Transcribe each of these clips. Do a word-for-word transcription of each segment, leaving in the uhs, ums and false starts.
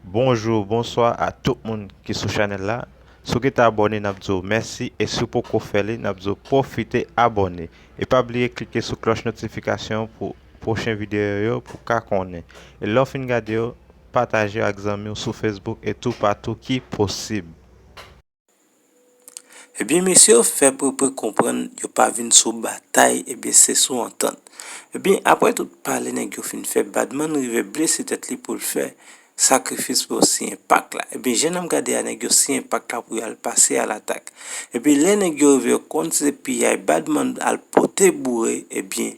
Bonjou, bonswa a tout moun ki sou chanèl la. Si w gentan abòne, n ap di w mèsi, e si w poko fè li, n ap di w pwofite abòne. E pa bliye klike sou klòch notifikasyon pou pwochen videyo yo pou w ka konnen. E lè w fin gade yo, pataje yo ak zanmi w sou Facebook e toupatou ki posib. Ebyen, mesye yo fè Prepre konprann yo pa vin sou batay, ebyen, se sou antant. Ebyen, apre tout pale nèg yo fin fè, Badman rive blese tèt li pou l fè sakrifis pou yo siyen pak la. Ebyen, jan n ap gade a, nèg yo siyen pak la pou y al pase alatak. Ebyen, lè nèg yo rive, yo konn se piyay, Badman al pote boure, ebyen,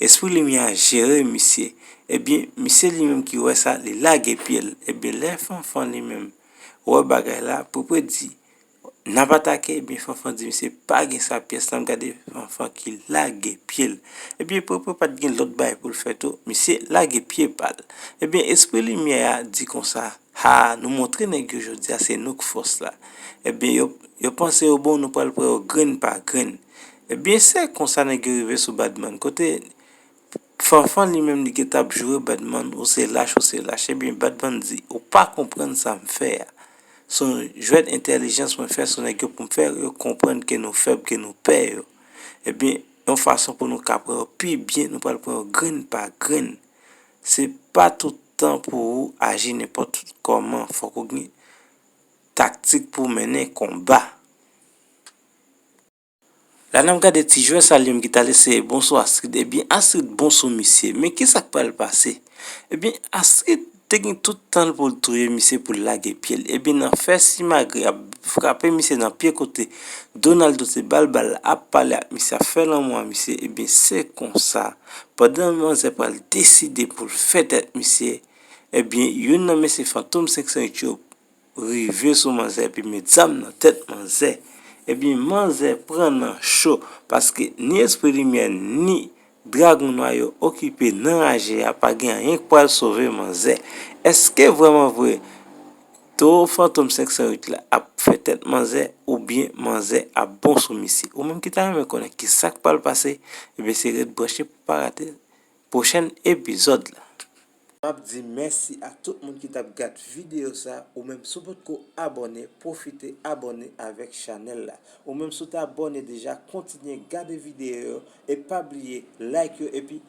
Espri Limyè a jere misye. Ebyen, misye li menm ki wè sa, li lage pye l. Ebyen, lè Fanfan li menm wè bagay la, Prepre di, n ap atake, ebyen, Fanfan di misye pa gen sa pyès, n ap gade Fanfan ki lage pye l. Ebyen, Prepre pa t gen lòt bagay pou l fè tou, misye lage pye pa l. Ebyen, Espri Limyè a di konsa, ha, nou montre nèg yo jodi a se nou k fòs la. Ebyen, yo, yo panse yo bon, nou pral pran yo grenn pa grenn. Ebyen, se konsa nèg yo rive sou Badman. Kote Fanfan li menm li gentan ap joure Badman, ou se lach, ou se lach. Ebyen, Badman di, ou pa konprann sa m fè a. Se yon jwèt entèlijans mwen fè sou nèg yo pou m fè yo konprann ke nou fèb, ke nou pè yo. Ebyen, yon fason pou nou ka pran yo pi byen, nou pral pran yo grenn pa grenn. Se pa tout tan pou ou aji nenpòt kòman. Fòk ou gen taktik pou w mennen konba. La n ap gade ti jwè sa li menm ki t al eseye bon sou Astrid. Ebyen, Astrid bon sou misye. Men kisa k pral pase? Ebyen, Astrid te gen tout tan l pou l touye misye, pou l lage pye l. Ebyen, nan fè simagri ap frape misye nan pye kote Donaldo te ba l bal, ap pale ak misye, ap fè lanmou a misye. Ebyen, se konsa, pandan manzè pral deside pou l fè tèt misye, ebyen, youn nan mesye Fantom senk san uit yo rive sou manzè epi met zam nan tèt manzè. Ebyen, manzè pran nan cho, paske ni Espri Limyè, ni Dragon Nwa yo okipe nan raje a, pa gen anyen k pral sove manzè. Èske vrèman vre, towo Fantom senk san uit la ap fè tèt manzè, oubyen manzè ap bon sou misye? Ou menm ki ta renmen konnen kisa k pral pase, ebyen, se ret branche pou pa rate pwochèn epizòd la. M ap di mèsi a tout moun ki t ap gad videyo sa. Ou menm, si w potko abòne, pwofite abòne avèk chanèl la. Ou menm, si w te abòne deja, kontinye gade videyo yo e pa bliye like yo epi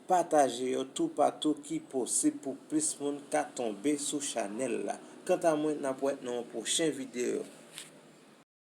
pataje yo toupatou ki posib pou plis moun ka tonbe sou chanèl la. Kanta mwen, n ap wè nan yon pwochen videyo.